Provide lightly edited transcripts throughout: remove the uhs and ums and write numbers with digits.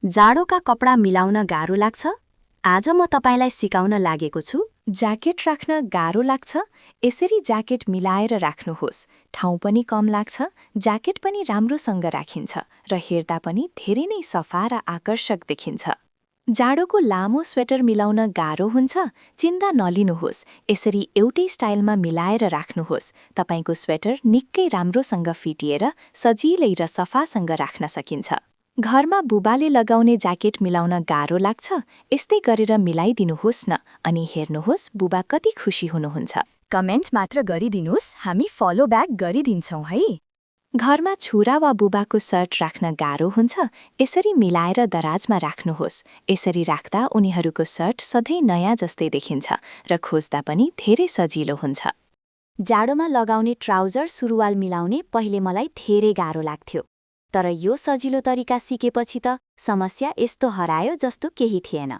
जाडोका कपडा मिलाउन गाह्रो लाग्छ? आज म तपाईलाई सिकाउन लागेको छु। ज्याकेट राख्न गाह्रो लाग्छ? यसरी ज्याकेट मिलाएर राख्नुहोस्। ठाउँ पनि कम लाग्छ, ज्याकेट पनि राम्रोसँग राखिन्छ र हेर्दा पनि धेरै नै सफा र आकर्षक देखिन्छ। जाडोको लामो स्वेटर मिलाउन गाह्रो हुन्छ? चिन्ता नलिनुहोस्, यसरी एउटै स्टाइलमा मिलाएर राख्नुहोस्। तपाईको स्वेटर निकै राम्रोसँग फिटिएर सजिलै र सफासँग राख्न सकिन्छ। घरमा बुबाले लगाउने ज्याकेट मिलाउन गाह्रो लाग्छ? यस्तै गरेर मिलाइदिनुहोस् न, अनि हेर्नुहोस् बुबा कति खुसी हुनुहुन्छ। कमेन्ट मात्र गरिदिनुस्, हामी फलो ब्याक गरिदिन्छौँ है। घरमा छुरा वा बुबाको सर्ट राख्न गाह्रो हुन्छ? यसरी मिलाएर दराजमा राख्नुहोस्। यसरी राख्दा उनीहरूको सर्ट सधैँ नयाँ जस्तै देखिन्छ र खोज्दा पनि धेरै सजिलो हुन्छ। जाडोमा लगाउने ट्राउजर सुरुवाल मिलाउने पहिले मलाई धेरै गाह्रो लाग्थ्यो। तर यो सजिलो तरिका सिकेपछि त समस्या यस्तो हरायो जस्तो केही थिएन।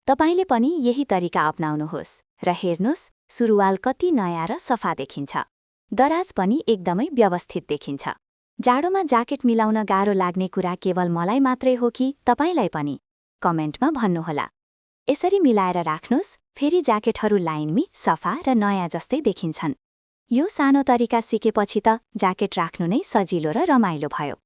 तपाईले पनि यही तरिका अपनाउनुहोस् र हेर्नुस् सुरुवाल कति नयाँ र सफा देखिन्छ। दराज पनि एकदमै व्यवस्थित देखिन्छ। जाडोमा ज्याकेट मिलाउन गाह्रो लाग्ने कुरा केवल मलाई मात्रै हो कि तपाईलाई पनि? कमेन्टमा भन्नुहोला। यसरी मिलाएर राख्नुस्, फेरि ज्याकेटहरू लाइनमी सफा र नयाँ जस्तै देखिन्छन्। यो सानो तरिका सिकेपछि त ज्याकेट राख्नु नै सजिलो र रमाइलो भयो।